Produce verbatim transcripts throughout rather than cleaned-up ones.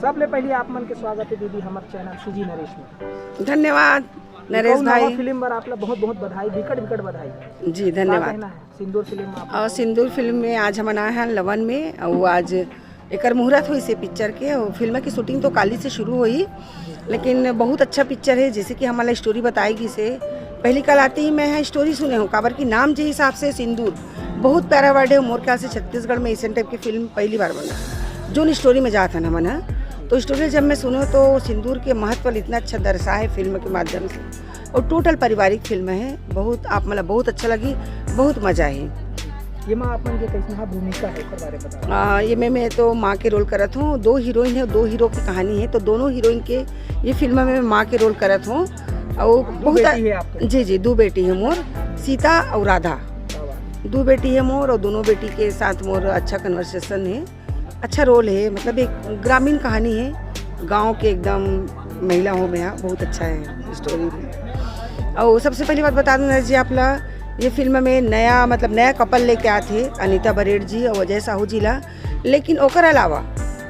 सबले पहले आप मन के स्वागत है दीदी हमर चैनल सीजी नरेश में। धन्यवाद नरेश अउ नवा भाई। फिल्म बर आप ला बहुत बहुत बधाई, बिकट बिकट बधाई। जी, का धन्यवाद। कहना है सिंदूर फिल्म में आप? और सिंदूर फिल्म में आज हमन आए हैं लवन में, और आज एकर मुहूर्त होइस हे पिक्चर के। और फिल्म की शूटिंग तो काली से शुरू होही, लेकिन बहुत अच्छा पिक्चर है। जैसे कि हमला स्टोरी बताई गिस हे, पहली कल आते ही मैं यहाँ स्टोरी सुने हूँ, काबर कि नाम जे हिसाब से सिंदूर बहुत प्यारा वर्ड है। मोर ख्याल से छत्तीसगढ़ में इसन टाइप की फिल्म पहली बार बना, जोन स्टोरी में जात हन हमन ह। तो स्टोरी जब मैं सुने तो सिंदूर के महत्व ल इतना अच्छा दर्शा है फिल्म के माध्यम से, और टोटल पारिवारिक फिल्म है। बहुत आप मतलब बहुत अच्छा लगी, बहुत मजा है। ये में आप मन के कैसना भूमिका है, ओकर बारे में बताओ। आ, ये में मैं तो माँ के रोल करत हूँ। दो हीरोइन है, दो हीरो की कहानी है, तो दोनों हीरोइन के ये फिल्म में मैं माँ के रोल करत हूँ। और दो बहुत बेटी है आपके? जी जी, दो बेटी है मोर, सीता और राधा। क्या बात है। दो बेटी है मोर, और दोनों बेटी के साथ मोर अच्छा कन्वर्सेशन है, अच्छा रोल है। मतलब एक ग्रामीण कहानी है, गांव के एकदम महिला हो में, बहुत अच्छा है स्टोरी भी। और सबसे पहली बात बता दूं नरेश जी आप ला, ये फिल्म में नया मतलब नया कपल लेके आत हे अनिता बरेड जी और अजय साहू जी ला, लेकिन ओकर अलावा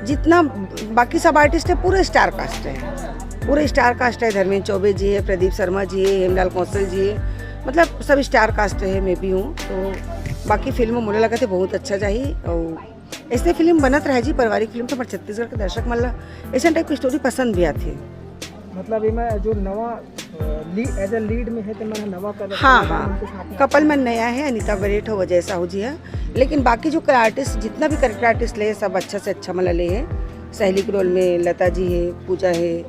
जितना बाकी सब आर्टिस्ट है पूरे स्टार कास्ट है, पूरे स्टार कास्ट है। धर्मेंद्र चौबे जी है, प्रदीप शर्मा जी है, हेमलाल कौशल जी है, मतलब सब स्टार कास्ट है, मैं भी हूँ। तो बाकी फिल्म मोला लगत हे बहुत अच्छा जाही और ऐसे फिल्म बनत रहे जी, पारिवारिक फिल्म तो हमर छत्तीसगढ़ के दर्शक मन ला ऐसे टाइप की स्टोरी पसंद भी आथे। मतलब ये में जो नवा एज ए लीड में है तो मैं नवा कर हाँ हाँ, कपल मन नया है, अनिता बरेट हो, अजय साहू जी है, लेकिन बाकी जो आर्टिस्ट जितना भी करेक्टर आर्टिस्ट ले सब अच्छा से अच्छा मला ले है। सहेली के रोल में लता जी है, पूजा है,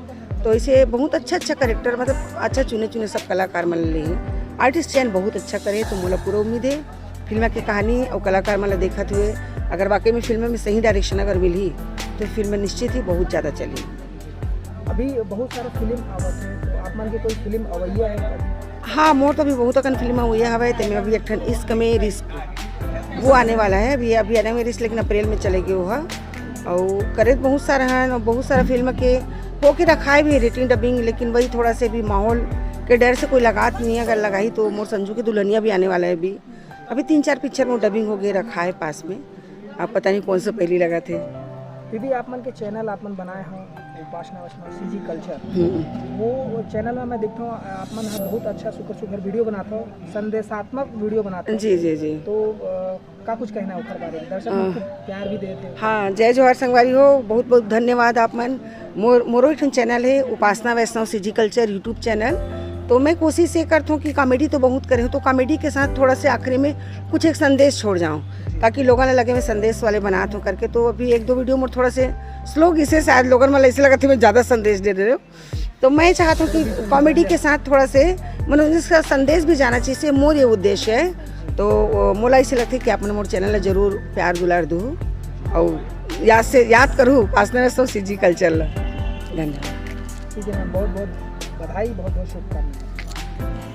तो ऐसे बहुत अच्छा अच्छा करेक्टर मतलब अच्छा चुने चुने सब कलाकार मन ले है। आर्टिस्ट चयन बहुत अच्छा करे, तो मोला पूरा उम्मीद है फिल्म के कहानी और कलाकार मन ला देखत हुए अगर वाकई में फिल्म में सही डायरेक्शन अगर मिलही तो फिल्म निश्चित ही बहुत ज़्यादा चली। अभी बहुत सारा फिल्म आवत है, तो आप मन के कोई फिल्म अवैया है? हाँ, मोर तो अभी बहुत अकन फिल्म हुई हवे, ते में अभी एक ठन इश्क में रिस्क वो आने वाला है, अभी अभी आने में रिस्क लेकिन अप्रैल में चले गए हुआ। और करे बहुत सारा है और बहुत सारा फिल्म के होके रखा है भी रिटिंग डबिंग, लेकिन वही थोड़ा से भी माहौल के डर से कोई लगात नहीं है, अगर लगाही तो मोर संजू की दुल्हनिया भी आने वाला है अभी। अभी तीन चार पिक्चर में डबिंग हो गए रखा है पास में, अब पता नहीं कौन सा पहली लगा थे। दीदी आप मन के चैनल आप मन बनाए हो उपासना वैष्णव सीजी कल्चर, हम्म। वो चैनल में मैं देखता हूँ आप मन ह बहुत अच्छा सुपर सुपर वीडियो बनाते हो, संदेशात्मक वीडियो बनाते हो। जी जी जी। तो अ, का कुछ कहना है ओकर बारे में? दर्शक मन खूब प्यार भी देते हैं। हाँ, जय जोहार संगवारी हो, बहुत बहुत धन्यवाद आप मन। मोर मोरो एक ठन चैनल है Upasana Vaishnav CG culture YouTube channel. तो मैं कोशिश ये करता हूँ कि कॉमेडी तो बहुत करे हूँ, तो कॉमेडी के साथ थोड़ा से आखिरी में कुछ एक संदेश छोड़ जाऊँ, ताकि लोगों ने लगे मैं संदेश वाले बनात हूँ करके। तो अभी एक दो वीडियो मोर थोड़ा से स्लो घिसे, शायद लोगन मन ऐसे लगत हे मैं ज़्यादा संदेश दे दे रहे हो। तो मैं चाहता हूँ कि कॉमेडी के साथ थोड़ा से मनोरंजन का संदेश भी जाना चाहिए, मोर ये उद्देश्य है। तो अ, मोला ऐसे लगता है कि आप मन मोर चैनल ला जरूर प्यार दुलार दू और याद से याद करू उपासना वैष्णव सीजी कल्चर ला। धन्यवाद। ठीक है मैम, बहुत बहुत बधाई, बहुत बहुत शुभकामनाएं।